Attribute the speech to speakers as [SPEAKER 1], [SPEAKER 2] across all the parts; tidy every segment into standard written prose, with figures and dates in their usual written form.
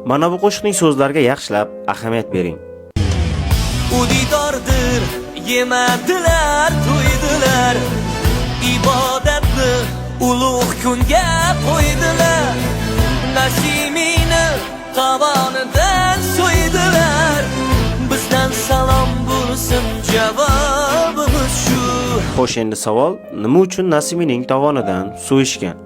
[SPEAKER 1] Mana bu qo'shiqning so'zlariga yaxshilab ahamiyat bering.
[SPEAKER 2] U diydordir, yemadilar, to'ydilar. Ibodatni ulug' kunga qo'ydilar. Nasimiyni tovonidan so'ydilar. Bizdan salom bo'lsin, javobimiz shu.
[SPEAKER 1] Xo'sh, endi savol, nima uchun Nasimiyning tovonidan so'yishgan?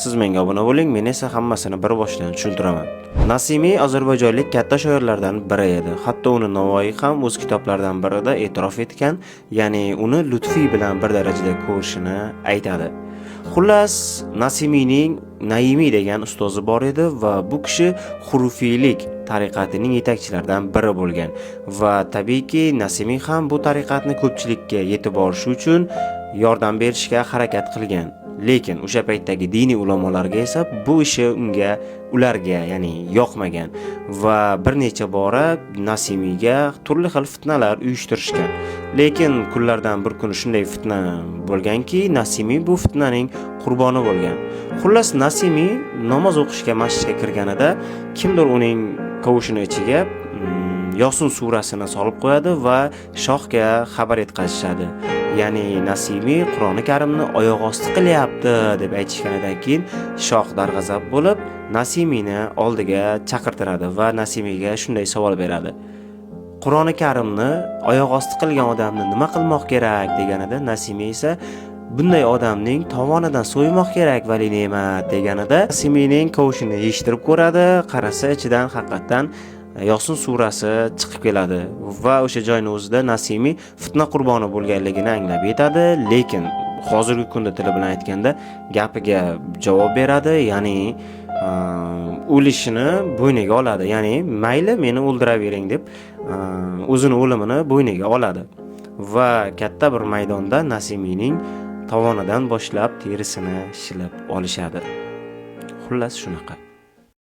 [SPEAKER 1] Siz menga obuna bo'ling, men esa hammasini bir boshdan tushuntiraman. Nasimiy ozarbayjonlik katta shoirlardan biri edi. Hatto uni Navoiy ham o'z kitoblaridan birida e'tirof etgan, ya'ni uni Lutfiy bilan bir darajada ko'rishini aytadi. Xullas, Nasimiyning Naimiy degan ustozi bor edi va bu kishi hurufiylik tariqatining yetakchilaridan biri bo'lgan va tabiiyki, Nasimiy ham bu tariqatni ko'pchilikka yetib borishi uchun yordam berishga harakat qilgan. Lekin o'sha paytdagi diniy ulamolarga esa bu ishi ularga, ya'ni yoqmagan va bir necha bora Nasimiyga turli xil fitnalar uyushtirishgan. Lekin kunlardan bir kuni shunday fitna bo'lganki, Nasimiy bu fitnaning qurboni bo'lgan. Xullas, Nasimiy namoz o'qishga masjidga kirganida kimdir uning kavushini ichiga Yosin surasini solib qo'yadi va shohga xabar yetkazishadi. Ya'ni Nasimiy Qur'oni Karimni oyoq osti qilyapti deb aytishganidan keyin shoh darg'azab bo'lib, Nasimiyni oldiga chaqirtiradi va Nasimiyga shunday savol beradi: "Qur'oni Karimni oyoq osti qilgan odamni nima qilmoq kerak?" deganida, Nasimiy esa "Bunday odamning tovonidan so'ymoq kerak, vali ne'mat", deganida, Nasimiyning kavushini yechtirib ko'radi, qarasa, ichidan haqiqatdan Yosin surasi chiqib keladi va o'sha joyni o'zida Nasimiy fitna qurboni bo'lganligini anglab yetadi, lekin hozirgi kunda tili bilan aytganda gapiga javob beradi, ya'ni o'lishini bo'yniga oladi, ya'ni "Mayli, meni o'ldiravering", deb o'zini o'limini bo'yniga oladi va katta bir maydonda Nasimiyning tovonidan boshlab terisini shilib olishadi. Xullas, shunaqa.